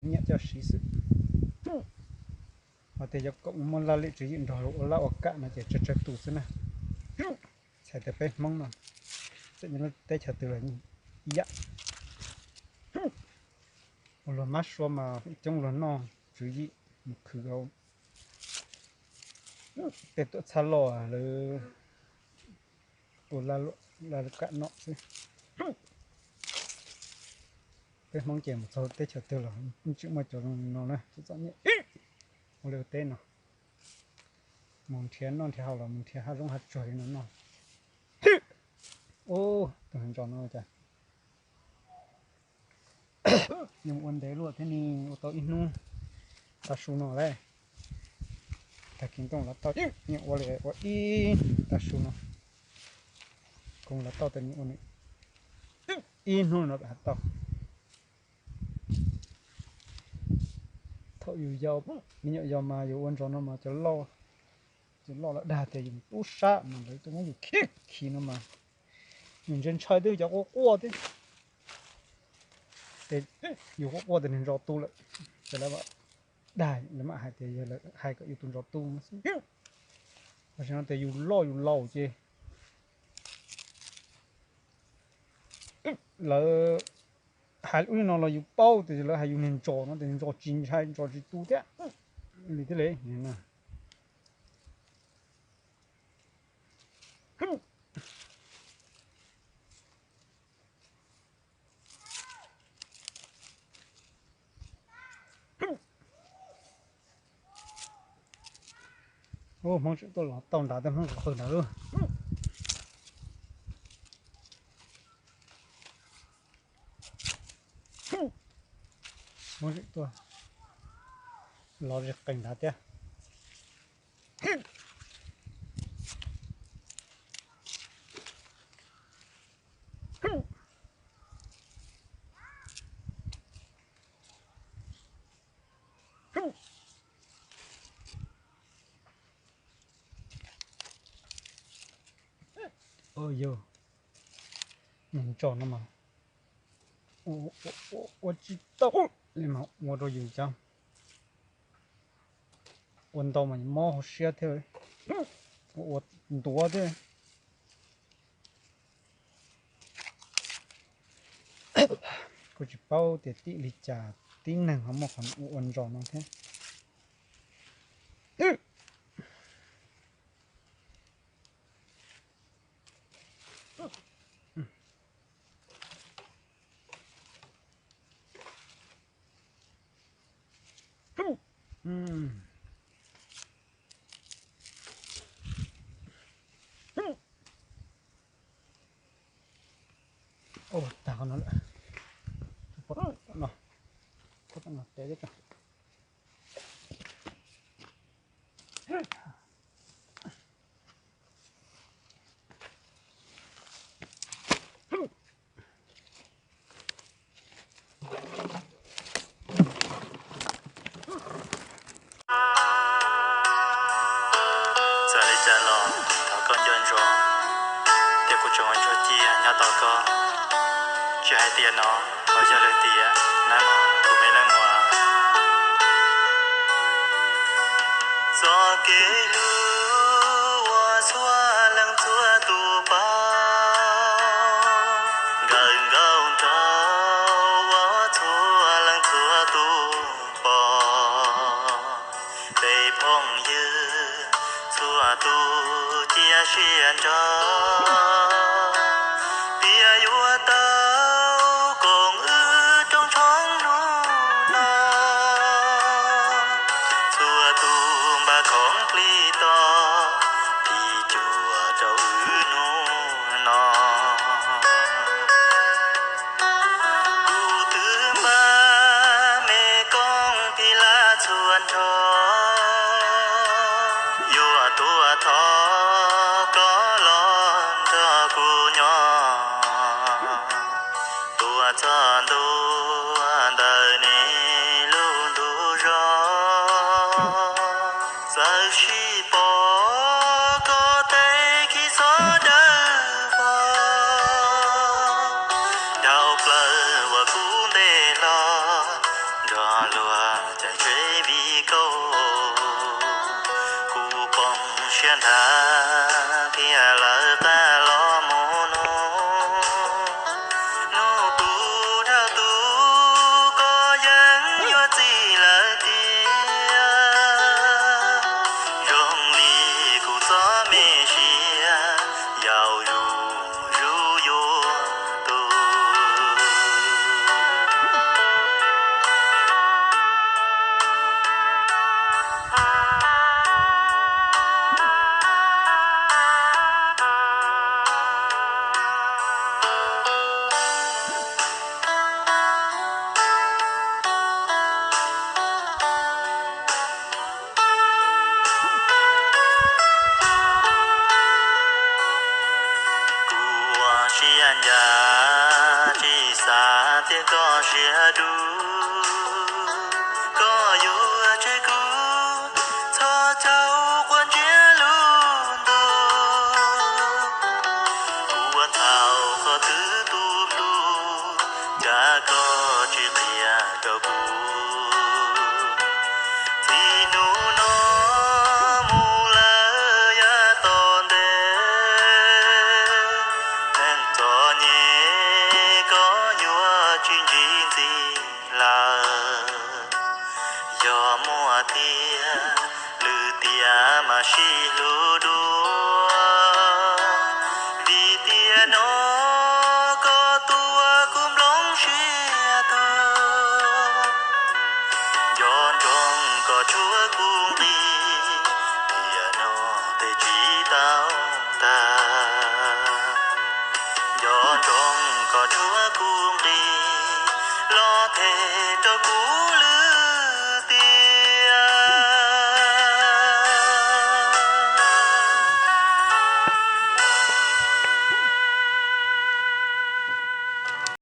nyiam coj siv xwb. Ho tias yog kom muaj laj lim tswv yim nrog luag ua laj ua kam no ces tsawg tsawg tus xwb na. Txhais tias peb Hmoob no txawm nyob lub teb chaws twg los ib yam. Ua luag mab sua mas coob luag noj tswv yim mus khwv tej tuam txhab loj lawv ua laj kam noj xwb. Peb Hmoob ces mus txog teb chaws twg los tsis muaj cov no na, txom nyem ua liaj ua teb no. Mus nrhiav noj nrhiav haus los mus nrhiav hav zoov hav tsuag li no noj. Tus ntsos no cas yeej ua ntev luaj thiab ne, ua tau ib hnub tav su no lawm. Tag kis ntooj los tau yeej ua li ua ib tav su no. Koom los tau tas nws ua nws ib hnub no tau. Thaum yus yau, me nyuam yaus mas yus ua ntsos no mas cov loj, cov loj lawv dag tias yus tub sab mas lawv tuaj muab yus khi khi no mas yus ntshai ntshai twb cov quaj quaj thiab. Ces yus quaj quaj tias nws ntsos tu lawm, ces lawv dag, lawv mam hais tias yog lawv hais kom yus tus ntsos tu no xwb. Tam sim no tias yus loj yus laus ces lawv hais ub li no los yus paub tias lawv hais yus niag ntsos no tias ntsos tsis ntshai ntsos tsis tu thiab li thiab li. Hmoob tseem tuaj los tau nrad thiab, Hmoob qhov qhawv nrad lawm. Hmoob tseem tuaj los ze qees nrad thiab. Yog, ntsos no mas ua tsis tau li mas ua rau yus cov ua ntau mas mob hauv siab thiab, ua ntuav thiab. Kuv tsis paub tias tim li cas tib neeg ho muaj qhov ua ntsos no thiab. Ua tag qhov no lawm, no, no te tso. Txawm li cas los thov koj nco ntsoov tias kuv tseem ua ntsuag cia nyob tos koj. Tsis hais tias no los yog lwm tiam, nag hmo kuv me leej muam. Txoj kev hlub uas txhua leej txhua tus pom, nkawd nkauj nraug uas txhua leej txhua tus pom. Peb phooj ywg txhua tus cia siab nrog, piav yuav tau koom wb rooj tshoob hnub no. Txhua tus npaj khoom plig tos, phim cuam rau wb hnub no. Kuv twb npaj me koob phij laj txhua nrho, yuav tuaj thov koj los nrog kuv nyob. Tuaj txog ntua ntawm nej lub ntu zos, txawm sib pom koj tej khib xob dawb vog, dhau plaws uas kuv ntes hlo nrog Luag cais tsev vim koj, kuv poob siab nthav thiaj lawv qab los mus no. Hnub puv dhau tus koj yeej yuav txij lawm tiag. Zoo li kuv txom me siab, yau yus zuj yuav tu. Kuv ua siab ncaj tsis xav tias koj siab dub, koj yuav tseg kuv txhob caum quav ntsiag lub ntuj. Kuv ua txhaum qhov twg tu hlub, cas koj tsis qhia rau kuv. Txij hnub no mus lawm yav tom ntej, neeg txom nyem koj yuav tsis ntsib ntxiv lawm. Yog muaj tiag lwm tiam mam sib hlub dua, vim tiam no koj tua kuv nplooj siab tuag. Nco ntsoov koj tshuav kuv nqi, tiam no tej tsis tau tag.